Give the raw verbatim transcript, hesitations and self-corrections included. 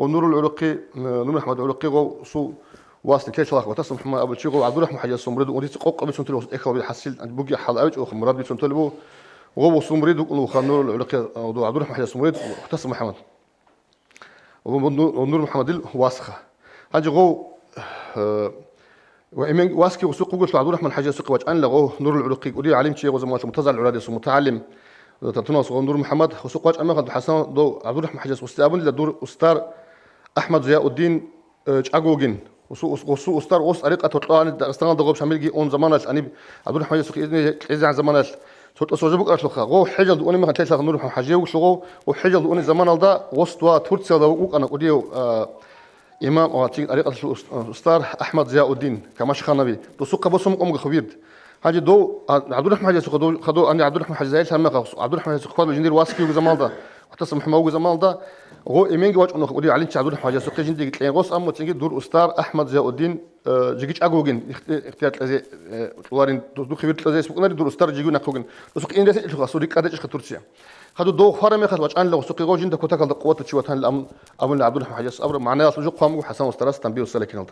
Гъо Нурул ГӀурухъи, э, Нур МухӀаммад ГӀурухъи гъо су вас нилъелъ лахъ ватас МухӀаммад абулчи гъо ГӀабдурахӀман ХӀажиясул мурид унрица къокъ бицун тулев тӀехьал вил хӀасил буги хӀал авичӀо мурад бицун тулебу. Гъо вусул мурид вукӀун вуха Нурул ГӀурухъи, э, ГӀабдурахӀман ХӀажиясул мурид ватас МухӀаммад. Ва Нур-, ва Нур МухӀаммадил васха. Гьанже гъов, э, ва эмен васги гъусухъ вугелъул ГӀабдурахӀман ХӀажиясухъе вачӀанила гъов Нурул ГӀурухъи кӀудияв гӀалимчи гъо заманалъ мутазал гӀурадесул мутагӀалим, Татуналъ гъов Нур МухӀаммад гъусухъ вачӀан мехалда ХӀасан дов ГӀабдурахӀман ХӀажияс гъусде абунила дур устар АхӀмад Зияуддин, э, чӀаго вугин. Гъусу-, гъусу устар гъос тӀарикъат гьоркьоани Дагъистаналда гъоб Шамилги ун заманалъ гьаниб ГӀабдурахӀман ХӀажиясухъе изни кьезе заманалъ цо тӀаса букӀаралъулха, гъов хӀежалда унеб мехалъ телъа Нур ХӀажи вугелъул гъов, гъов хӀежалда унеб заманалда гъос ва Турциялда вукӀана кӀудияв, а, имам ва цин тӀарикъаталъул ус-, устар АхӀмад Зияуддин Камашханави, досухъа босун мукъумга хубирд. Гьанже дов, а, ГӀабдурахӀман ХӀажиясухъа дов, хадув ани ГӀабдурахӀман ХӀажи загьирлъан мехалъ, ГӀабдурахӀман ХӀажиясухъа хьвадул жиндир васги вуго замалда, ватас МухӀаммад вуго замалда, гъов эменги вачӀун вуха кӀудияв гӀалимчи ГӀабдурахӀман ХӀажиясухъе жиндиги кьен гъос, амма цинги дур устар АхӀмад Зияуддин, э, жиги чӀаго вугин, ихти-, ихтияр кьезе, э, кьоларин, дус-, духъе вир кьезе букӀунари дур устар жиги нахъ вугин. Дус къин рес лъухъа, асул рикӀкӀад гьечӀеха Турция. Хадув дов хвара мехалъ вачӀанила гъусухъе гъов жинда кутакалда къуватав чи ватанила ам-, абунила ГӀабдурахӀман ХӀажияс абура, магӀнаялъ уже хъван буго ХӀасан устарас Тамбиу Саликиналда.